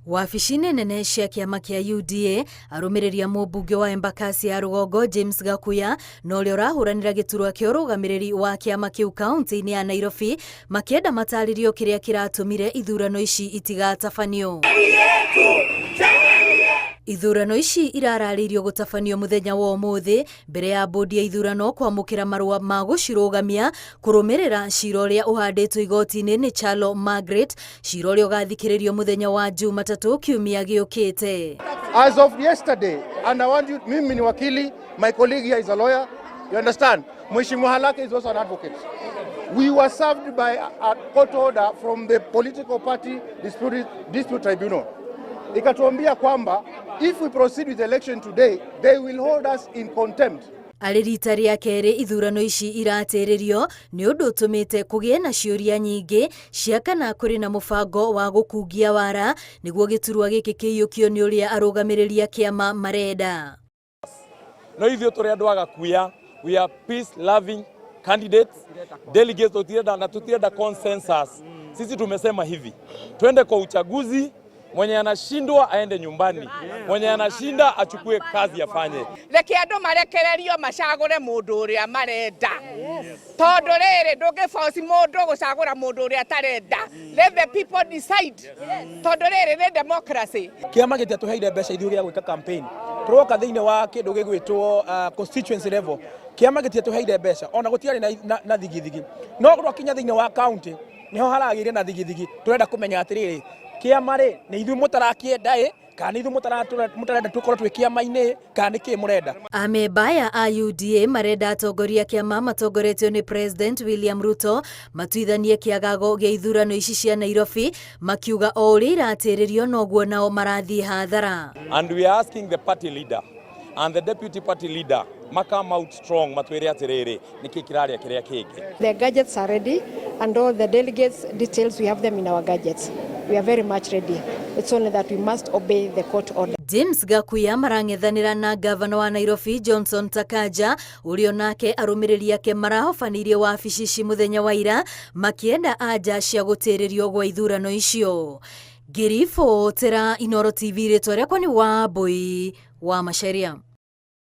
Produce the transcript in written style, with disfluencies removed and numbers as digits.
Wabici-inĩ nene cia kĩama kĩa UDA, arũmĩrĩri a mũmbunge wa Embakasi ya rũgongo James Gakuya na ũrĩa ũrahũranĩra gĩturwa kĩa ũrũgamĩrĩri wa kĩama kĩu kaunti-inĩ ya Nairobi makĩenda matarĩrio kĩrĩa kĩratũmire ithurano ici itigatabanio. Ithurano ici irararĩirio gũtabanio mũthenya wa ũmũthĩ mbere ya bodi ya ithurano kwamũkĩra marũa ma gũcirũgamia kũrũmĩrĩra cira ũrĩa ũhandĩtwo igoti-inĩ nĩ Kyalo Margaret, cira ũrĩa ũgathikĩrĩrio mũthenya wa Jumatatũ kiumia gĩũkĩte. As of yesterday, and I want you, mimi ni wakili, my colleague here is a lawyer, you understand? Mheshimiwa Halake is also an advocate. We were served by a court order from the political party dispute tribunal. Ikatuambia kwamba if we proceed with the election today, they will hold us in contempt. Arĩ rita rĩa kerĩ ithurano ici iratĩrĩrio nĩ ũndũ ũtũmĩte kũgĩe na ciũria nyingĩ cia kana kũrĩ na mũbango wa gũkungia wara nĩguo gĩturwa gĩkĩ kĩiyũkio nĩ ũrĩa arũgamĩrĩri a kĩama marenda. No ithuĩ tũrĩ andũ a Gakuya, we are peace loving candidates, delegates, tutirenda na tutirenda consensus. Sisi tumesema hivi, twende kwa uchaguzi, mwenye anashindwa aende nyumbani, mwenye anashinda achukue kazi afanye. Reke andũ marekererio macagũre mũndũ ũrĩa marenda, tondũ rĩrĩ ndũngĩboci mũndũ gũcagũra mũndũ ũrĩa atarenda. Let the people decide, tondũ rĩrĩ nĩ democracy. Kĩama gĩtiatũheire mbeca ithuĩ gĩa gwĩka campaign. Tũroka thĩinĩ wa kĩndũ gĩgwĩtwo constituency level, kĩama gĩtiatũheire mbeca, ona gũtiarĩ na thigithigi, no twakinya thĩinĩ wa county nĩho haragĩire na thigithigi. Tũrenda kũmenya atĩrĩrĩ, kĩama rĩ, nĩ ithuĩ mũtarakĩenda ĩ, kana nĩ ithuĩ mũtarenda tũkorwo twĩ kĩama-inĩ, kana nĩ kĩĩ mũrenda? Amemba aya a UDA marenda atongoria a kĩama matongoretio nĩ President William Ruto matuithanie kĩagago gĩa ithurano ici cia Nairobi, makiuga o ũrĩa iratĩrĩrio noguo nao marathiĩ hathara. And we are asking the party leader and the deputy party leader ma come out strong, matwĩre atĩrĩrĩ, nĩkĩ kĩrarĩa kĩrĩa kĩngĩ. The gadgets are ready and all the delegates details, we have them in our gadgets. We are very much ready. It's only that we must obey the court order. James Gakuya marang'ethanĩra na gavana wa Nairobi Johnson Sakaja, ũrĩa nake arũmĩrĩri ake marahobanĩirie wabici ici mũthenya wa ira makĩenda anja cia gũtĩrĩrio gwa ithurano icio. Ngĩribotera Inooro TV, rĩtwa rĩakwa nĩ Wambui wa Macharia.